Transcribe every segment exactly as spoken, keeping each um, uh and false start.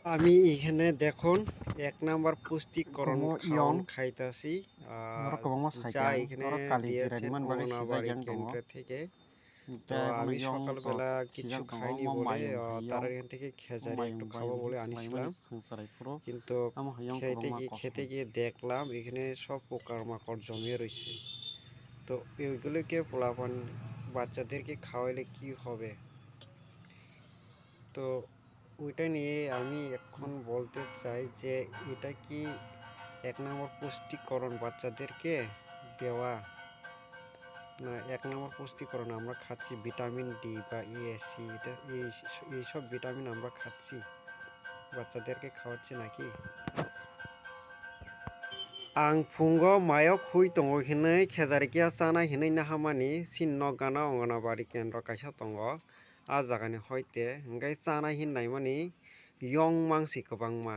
আমি এখানে দেখুন এক নাম্বার পুষ্টিকরণ খাওয়ান খাইতাছি, আহ, যা এখানে দিয়েছেন অঙ্গনাবাড়ি কেন্দ্র থেকে। তো আমি সকালবেলা কিছু খাইনি বলে, আহ, তারা এখান থেকে খেজারি একটু খাবো বলে আনিছিলাম, কিন্তু খেতে গিয়ে, খেতে গিয়ে দেখলাম এখানে সব পোকামাকড় জমে রয়েছে। তো এগুলোকে পোলাপান বাচ্চাদেরকে খাওয়াইলে কি হবে? তো ওইটা নিয়ে আমি এখন বলতে চাই যে এটা কি এক নম্বর পুষ্টিকরণ বাচ্চাদেরকে দেওয়া? না, এক নম্বর পুষ্টিকরণ আমরা খাচ্ছি ভিটামিন ডি বা ই এস সি, এটা এই, এইসব ভিটামিন আমরা খাচ্ছি, বাচ্চাদেরকে খাওয়াচ্ছি নাকি? Ang phungo mayo khui tongo hinwi khejari kiya chanai hinwi nahamani, chini nok gana Anganabadi kendro kaisa tongo. A jagani hoite hwnkhe chanai hinwi naimani yong mangsi kwbangma.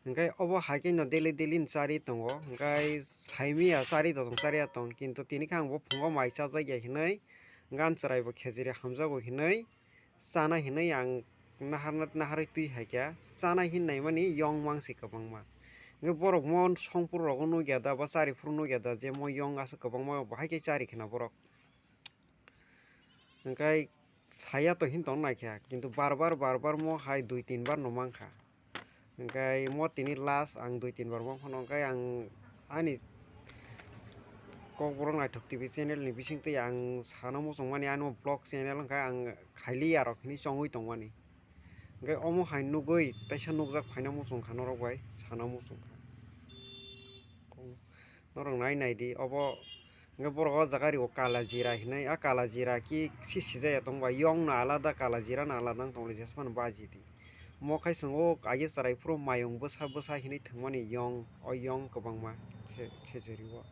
Hwnkhe obo hai khe no daily daily ni chari tongo, hwnkhe saimiya chari tong chariya tong, kintu tini khe ang bo phungo mai chajak ya hinwi gan chwrai bo khejari hamjago hinwi chana hinwi ang naharna naharwi twi hai kha, chana hinwi naimani yong mangsi kwbangma. Hwnkhe borok mo songphuru rogo nukya da ba chari phuru nukya da je mo yong aswk kwbangma bo hai khe chari khna borok. Hwnkhe saya to hin tong naikha, kintu bar bar, bar bar mo hai dui tin bar no mankha. Hwnkhe mo tini last ang dui tin bar mankha, hwnkhe ang ani Kokborok Naithok T V channel ni bisingtwi ang sana muchungmani, ani vlog channel hwnkhe ang khailiya rok hinwi chongwi tongmani. Hwnkhe omo hai nugwi teisa nukjak phaina muchungkha norok bai sana muchungkha. Norok nai nai di, obo hwnkhe borok o jaga rio kala jira hinwi, a kala jira ki si sijaya tongba, yong no alada, kala jira no alada wng tongli, jesmano baji di. Mo khai chwng o age chwrai phuru mayung bwsa bwsa hinwi thwngmani yong, o yong kwbangma khe-, khejari o.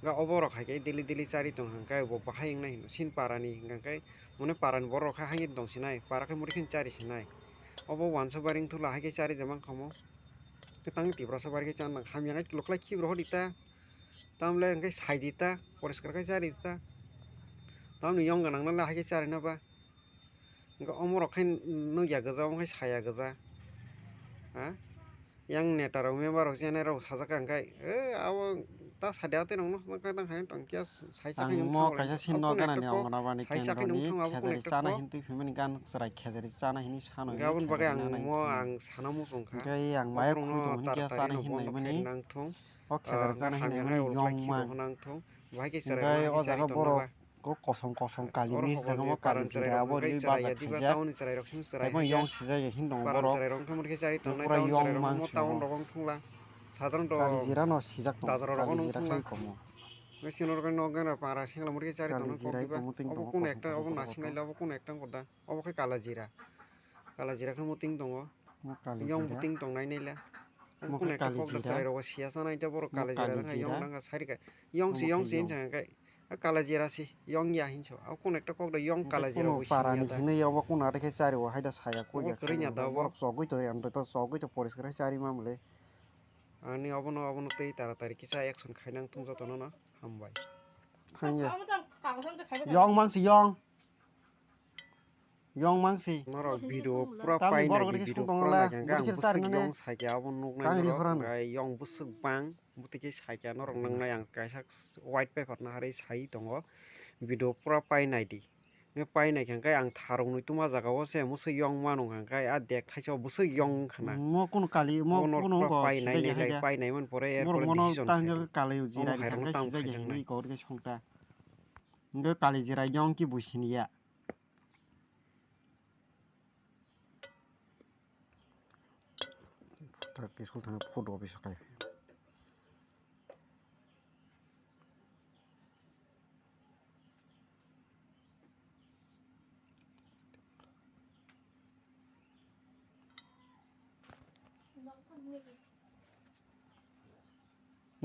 Hwnkhe obo rok hai khe daily daily chari tong hwnkhe bo bahai wngnai hino, sin parani hwnkhe mone parani borok rok khai haino tong sinai, para khai muri khe chari sinai. Obo wansa baring thula hai khe chari de mankha mo. Kwtang Tiprasa bar khe chan nang hamya khe lokhlai khibro hodi ta. Tamle hwnkhe sai di ta, poriskar khe chari di ta. Tamni yong gwnang no le hai khe chari na ba. Hwnkhe omo rok khe nukya gwja, omo khe saya gwja. Ha? Yang neta rok, member rok, chene rok sajak kha hwnkhe, e, abo ta sadi atwi rok no tang khe tang khe tong khe. Ang mo kaisa sin no ganani Anganabadi kendroni khejari chana hinwi phimani gan chwrai khejari chana hinwi sano hinwi aboni bagwi ang mo ang sana muchung kha. Hwnkhe ang maya khwi tong hinkhe chana hinwi mani o khejari chana hinwi mani yong man. Hwnkhe o jaga borok kosom kosom kali misa mo kali jira abo ri bazar khaijak. Abo yong sijak ya hin tong borok. Pura yong man sio. Kali jira no sijak tong kali jira khai komo. Sino rok no gana para sengla muri chari tong kok diba. Obo kuno ekta, obo nasing naila, obo kuno ekta koda. Obo khe kala jira. Kala jira khe muting tongo. Yong buting tong nai naila. Obo kuno ekta kok da chwrai rogo siya sa nai ta borok kala jira khe yong danga sari kha. Yong si yong si hinsa khe. A kala jira si yong ya hinsa. Obo kuno ekta kok da yong kala jira bo para ni hinwi obo kuno ata khe chari o hai da saya ko ya. Obo kwrwi nya da obo. Borok chogwi to, amtwi to chogwi to poriskar khe chari ma mole. Ani obono, obono tei taratari kisa action khainang thung jotono no hambai. Thangya. Yong mangsi yong. Yong mangsi. Norok video pura painai di, video pura naikha ang bwswk yong saikha abo nuknai norok. Yong bwswk bang bwtwi khe saikha norok nuknai ang kaisa white paper naharwi sai tongo. Video pura painai di. Hwnkhe painai kha hwnkhe ang tharwngwi tuma jaga o se mwswk yong mano hwnkhe a dek thaisa o bwswk yong wngkha na. Mo kuno kali, mo kuno painai nai lai, painai man pore er pore decision khai. Kali jirai kha hwnkhe sijak ya hinwi kok rwkhe songta. Hwnkhe kali jirai yong ki bui siniya. Truck school thangna photo office o kai.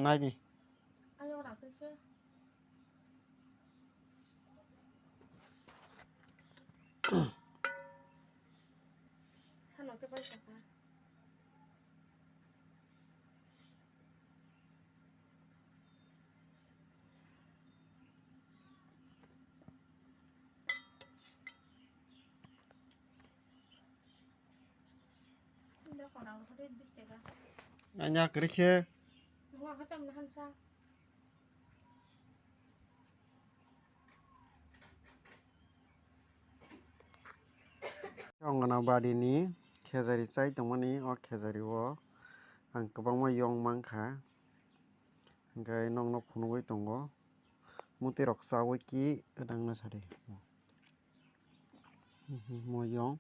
Nai di. Anya kwrwi khe. Anganabadi ni khejari chai tongmani, o khejari o ang kwbangma yong mankha, hwnkhe nokno phunugwi tongo, mwtwi rok chawi ki rwngna sadi. Mo yong.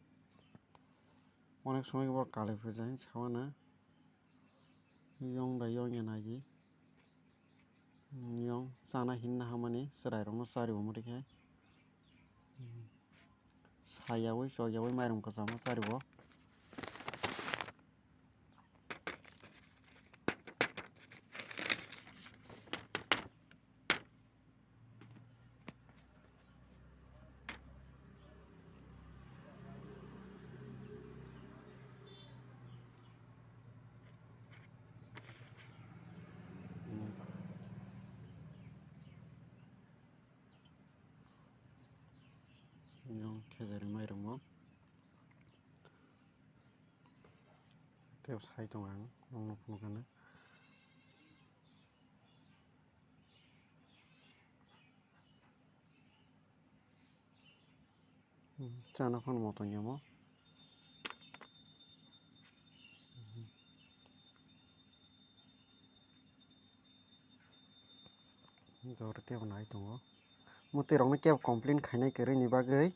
Onek somoi bo kalai phai jai sawana. Yong da yong ya nagi. Yong chana hinna hamani chwrai rokno chari bo muti khe. Sayawi choyawi mairum kwchamo chari bo. Yong khejari mairum bo. Tei sai tongo ang, nokno phunukgana. Chana phano motom yamo. Doro tebo nai tongo. Mwtwi rokno kebo complain khainai kwrwini bagwi.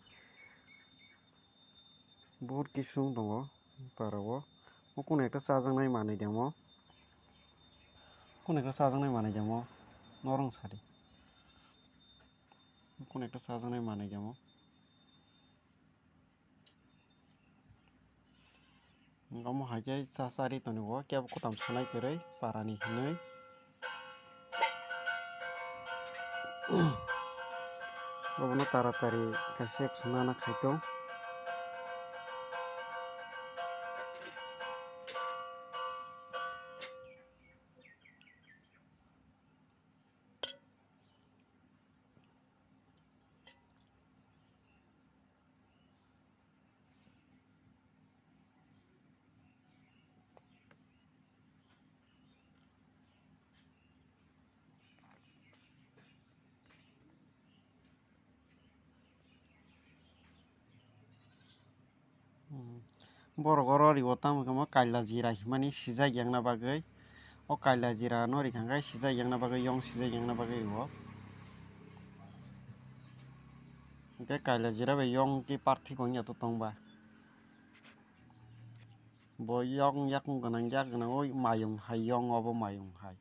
Buhut kisu wng tongo para o. O kunu ekta chajaknai manwi de mo. Kunu ekta chajaknai manwi de mo. Norong sadi. Kunu ekta chajaknai manwi de mo. Omo hai khe cha chari tonwi o kebo kwtam sanai kwrwi parani hinwi. Obono taratari kaisa action nana khai tong. Borok oro ribo tamo khe mo kaila jira himani sijak yakna bagwi. O kaila jira no rikha khe sijak yakna bagwi, yong sijak yakna bagwi ribo. Hwnkhe kaila jira bai yong khe parthik wngya to tongba. Bo yong yakung gwnang, yak gwnang, o mayung hai, yong obo mayung hai.